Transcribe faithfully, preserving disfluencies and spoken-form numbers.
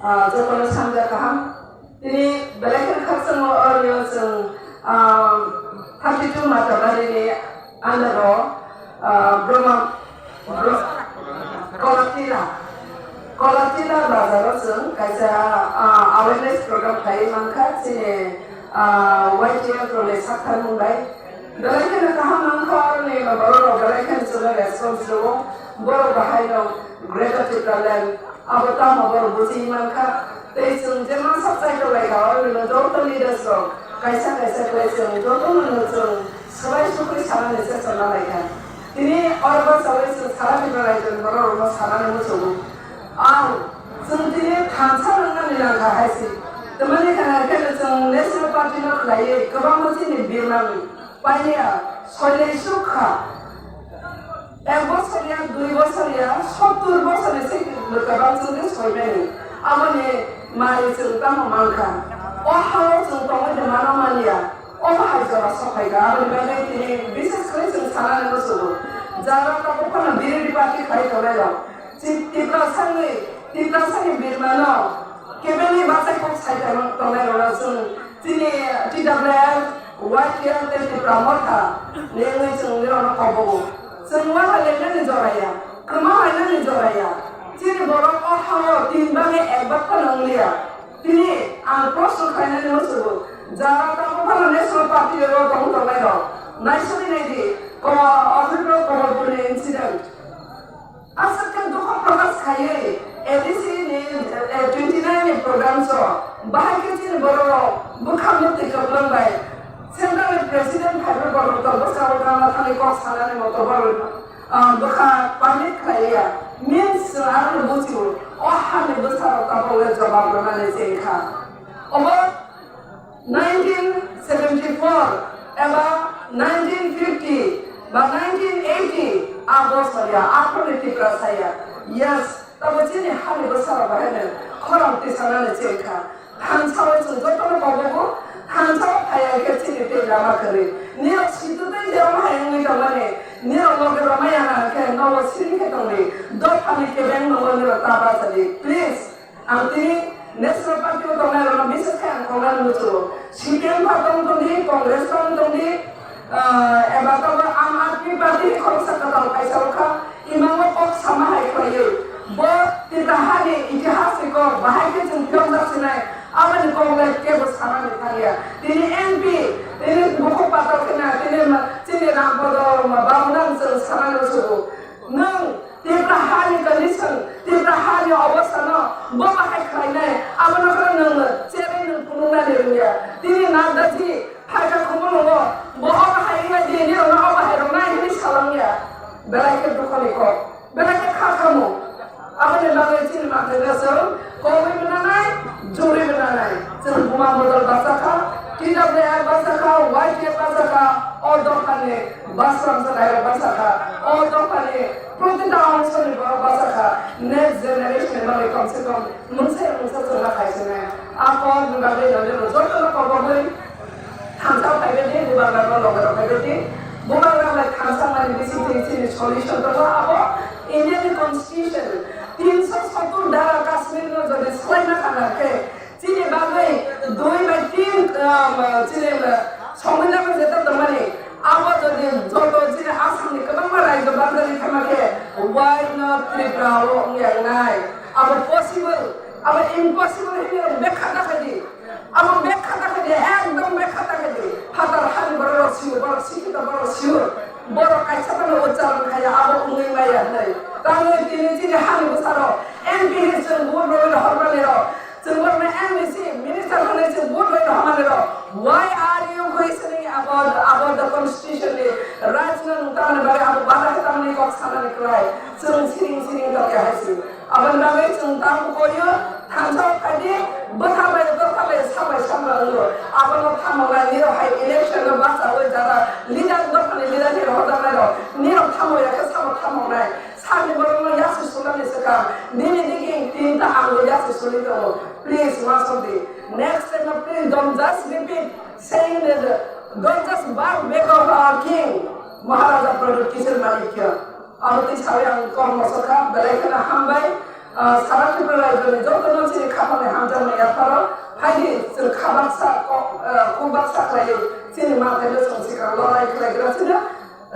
Ah, jotono sanja kaham. Tini belai khe khakchangma oroni o chwng, ah, thirty two Matabari ni under o, ah, Brahma, Bra-, Kolatila, Kolatila bazar o chwng kaisa, ah, awareness program khlaiwi mankha chini, ah, Y T F rokni sakthar mung bai. Belai kheno kaham mankha, aroni borok rok belai kheno chwngno response rwo. Borok bahaino Greater Tipraland abo tamo borok buji mankha. Tei chwng jemon sak chai tonglaikha, aroni joto leaders rok kaisa kaisa khlai chwng jotono chwng swbai sukwi sanani chesta nalaikha. Tini oro bwsajwk chwng sara Tripura raijo ni borok rokno sanani muchungo. Ang chwng tini thansa rwngmani nangkha hai se. Tamani khana khe chwng National Party no khlaiwi kwbangma chini birmani pailiya soilai suk kha. Ek bosor ya, dui bosor ya, sottur bosor ni se kwbang chwng tei soimani. Aboni mari chwng tamo mankha. O hao chwng tongwi de mano manya. Omo hai jora sok phaikha, aboni bagwi tini bises khlai chwng sanani muchungo. Jara tabuk phano B J P party khai tongnai rok. Chi-, Tiprasani, Tiprasani birmano kebengwi bachai kok sai tong-, tongnai rokno chwng chini T W F, Y T F tei Tipra Motha ni wngwi chwng nirokno kobogo. Chwng uaha lenani jora ya, kwma lainani jora ya. Chini borok o hao tin bagwi ek bak phano wng liya. Tini ang proshno khlainani muchungo, jara tabuk phano National Party o tong tongnai rok, naisingwi nai di, Komo-, Office o Komorpur ni incident. Aswk khe dukho prokash khaiwi A D C ni, eh, twenty nine ni programs o bahai khe chini borok rok bwkha mwtwi kwplwng bai Central ni President phaiwi borok rok bwskango gana thani kok sanani moto borok Ah, bwkha permit khlaiya. Means chwng arokno buchio. O hani bwsarok tabukle jobab rwnani chengkha. Obo nineteen seventy four eba nineteen fifty ba nineteen eighty a bosor ya, aphurni Tiprasa ya. Yes, tabo chini hani bwsarok bahaino khorang tisanani chengkha. Thansa o chwng jotono kobogo, thansa o phaiya khe chini tei lama kwrwi. Nirok situ tei je omo hai wngwi tongmani, nirok loge rwmai ya na khe nogo siri khe tongdi. Dophani kebeng nogo nirok ta bachadi. Please, ang tini National Party o tongnai rokno bises khe ang kongnani muchungo. C P M pha tong tongdi, Congress pha tong tongdi, Ah, eba tabuk Aam Aadmi Party khoroksa kwtal kaisa wngkha, imango kok sama hai khlaiwi. Bo Tipra hani itihas ni kok bahai khe chwng phiyokjak sinai, aboni kok le kebo sanani thangya. Tini M P, tini bukhuk patal khna, tini ma-, chini Rampodo ma-, Babuna chwng sanani muchungo. Nwng Tipra hani condition, Tipra hani obostha no bo bahai khlainai, abono kheno nwng cherwi nwng phunuknani rwngya. Tini Nadda ji, Phaikha khumulwngo, bo obo hai wngya di, nirokno obo hai rwnai hwnwi salangya. Belai khe dukhoni kok, belai khe kha khamu. Aboni bagwi chini manthai no chwng kogwi mwnanai, jurwi mwnanai. Chwng buma bodol bachakha, T W F bachakha, Y T F bachakha, o dophani basrang chwng nairok bachakha, o dophani protita ongsoni borok bachakha. Next generation ni bagwi komse kom mungsa mungsa chwngna khai sinai. A kok ni bagwi no jotono kobogwi Thansa phaibai di, bubagra no loge rok phaibai di. Bubagra bai thansa mani bising twi chini solution tongo abo Indian constitution. Tinsho sottur dhara Kashmir no jodi swlaina kana khe chini bagwi dui bai tin, um, chini, um, songbidan no jeta tongmani abo jodi joto chini Assam ni kwbangma rajyo banjani thangma khe why not Tripura o wngya wngnai? Abo possible, abo impossible hinwi bekha ta khaidi. Abo bekha ta khaidi, ekdom bekha ta khaidi. Phatar hani borok rok sio, borok sikhito borok sio. Borok kaisa phano ucharon khaya, abo wngwi maya hwnwi. Tamo tini chini hani bwsarok, M P hinwi chwng vote rwwi rohormani rok. Chwng borokno M D C, minister hwnwi chwng vote rwwi rohormani rok. Why are you questioning about, about the constitution ni rights no nung tamani bagwi abo bada khe tamani kok sanani kwlai? Chwng siring siring tongya hai se. Aboni bagwi chwng tamo koyo, thansa o phaidi, bwtha bai, bwtha bai, sa bai, sa bai wngwi. Abono tamo nai, nirok hai election no bachaui jara leader, dophani leader ni rohorjaknai rok, nirok tamo ya khe sabo tamo nai. Sani borok no yasi sulani swkang, nini digi tinta ang bo yasi suli tongo. Please, once of the next time, please don't just repeat saying that, don't just bark back of our king, Maharaja Pradyut Kishore Manikya. Abo twi sawi ang kok moso kha, belai kheno hambai. Ah, sara Tripura rajyoni jotono chini khaphangni hamjakmani yapharo phaidi chwng kha baksa ko-, ah, kuk baksa khlaiwi chini manthaino chwng swkang lorai khlaigra sino.